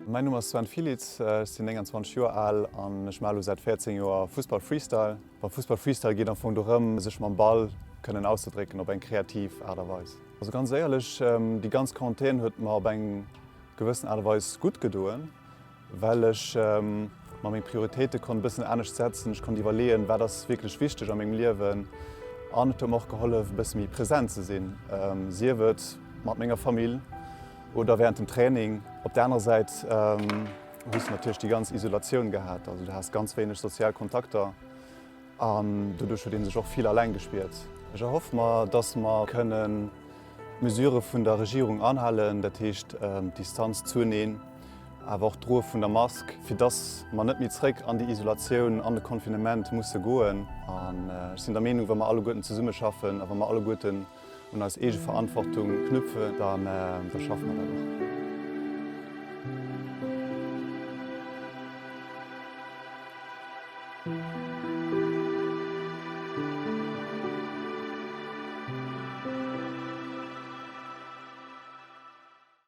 Mäin Numm ass Sven Filitz, ech sinn 29 Joer al an ech maache lo säit 14 Joer Fussball Freestyle. Beim Fussball Freestyle geet am Fong dorëm, sech mam Ball kënnen auszedrécken op eng kreativ Aart a Weis. Also ganz éierlech, déi ganz Quarantän huet mer op eng gewëssen Aart a Weis gutt gedoen, well ech mer meng Prioritéite konnt e bëssen anescht setzen. Ech konnt iwwerleeën, wat ass wierklech wichteg a mengem Liewen an et huet mer och gehollef, e bësse méi present ze sinn, sief et mat menger Famill oder wärend dem Training. Op der anerer Säit hues de natierlech déi ganz Isolatioun gehat, also du has ganz wéineg sozial Kontakter an doduerch huet ee sech och vill alleng gespiert. Ech erhoffe mer, dass mer kënnen d'Mesurë vun der Regierung anhalen, dat heescht d'Distanz zueneen, awer och d'Droe vun der Mask, fir dass mer net méi zréck an déi Isolatioun, an de Confinement musse goen. An ech sinn der Meenung, wa mer alleguerten zesummeschaffen a wa mer alleguerten un eis eege Verantwortung knüpfen, da schaffe mer dat och.